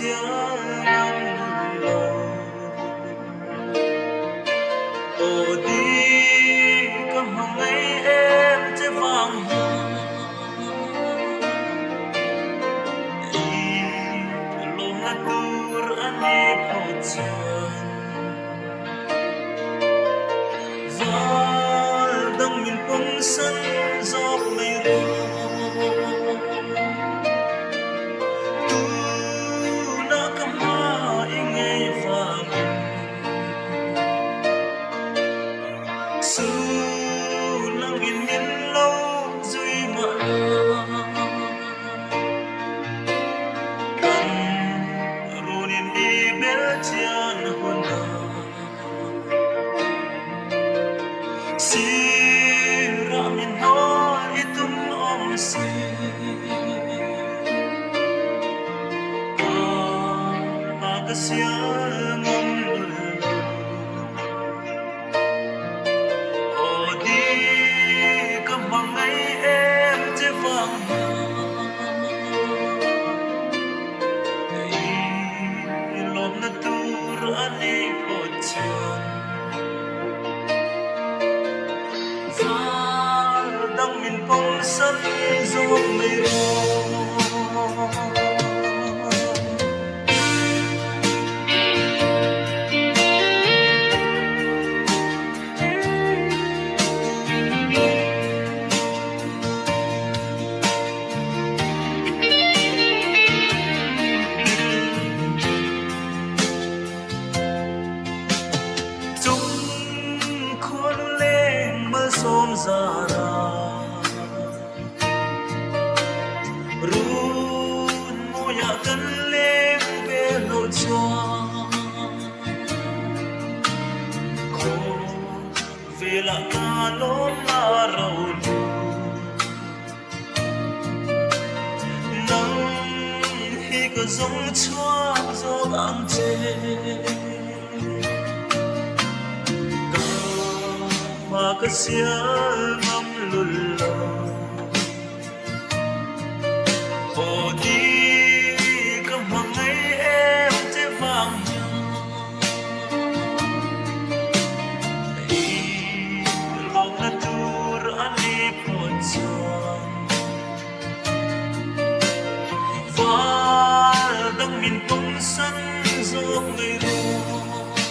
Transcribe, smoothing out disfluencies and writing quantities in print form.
sial ngam lo. Aw di ka hmangaih em che vang hian i lawmna tur a ni phawt chuan val dang min pawm san zawk mai rawh. Tunah ka hma i ngei vangin Sulangin min lo zui mah la. Kan runin i bel chian hunah Sirah min hnawl i tum awm si. Ka pa ka sial ngam lul lo. Aw di ka hmangaih em che vang hian I lawmna tur a ni phawt chuan Val dang min pawm san zawk mai rawh. Chung khuanu leng malsawm zara Run mawiah kan leng ve lo chuan Khaw velah ka lawm na ro lu Nang hi ka zawng chhuak zawk ang che. Ka hma ka sial ngam lul lo. Aw di ka hmangaih em che vang hian i lawmna tur a ni pawh chuan Val dang min pawm san zawk mai rawh.